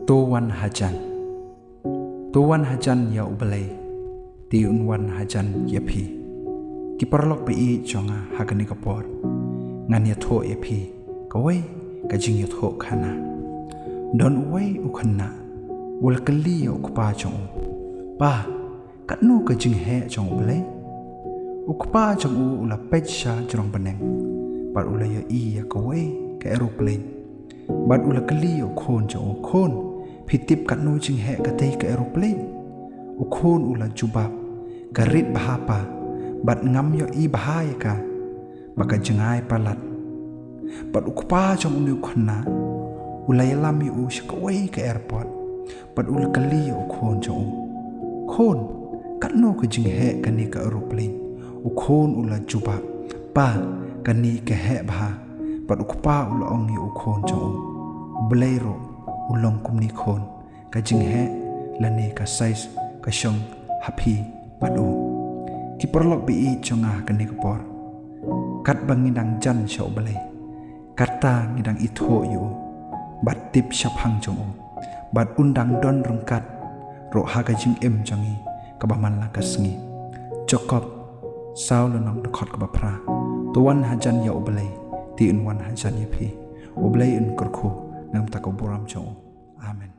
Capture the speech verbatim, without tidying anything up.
To wan hajan. To wan hajan ïa U Blei, te un wan hajan ïa phi. Ki paralok ba ïeit jong nga ha kane ka por, ngan ïathuh ïa phi kawei ka jingïathuh khana. Don uwei u khynnah u la kylli ïa u kpa jong u, Pa, katno ka jingheh jong U Blei? U kpa jong u u la peit sha jrong bneng bad u la ïohi ïa kawei ka aeroplane. Bad u la kylli ïa u khun jong u, Khun, phi tip katno jingheh katei ka aeroplane? U khun u la jubab, Ka rit bha pa, bad ngam ïohi bha ïa ka ba ka jngai palat. Bad u kpa jong une u khynnah u la ïalam ïa u sha kawei ka airport bad u la kylli ïa u khun jong u, Khun, katno ka jingheh kane ka aeroplane? U khun u la jubab, Pa, kane ka heh bha. Bad u kpa u la ong ïa u khun jong u, U Blei ruh u long kumne khun, ka jingheh lane ka size ka shong ha phi bad u. Ki paralok ba ïeit jong nga ha kane ka por, katba ngi dang jan sha U Blei, kata ngi dang ithuh ïa u bad tip shaphang jong u, bad un dang don ryngkat ruh ha ka jingim jong ngi kaba man la ka sngi. Jakob saw lynnong dkhot kaba phra. To wan hajan ïa U Blei, te un wan hajan ïa phi. U Blei un kyrkhu na ka bynta ka burom jong u. Amen.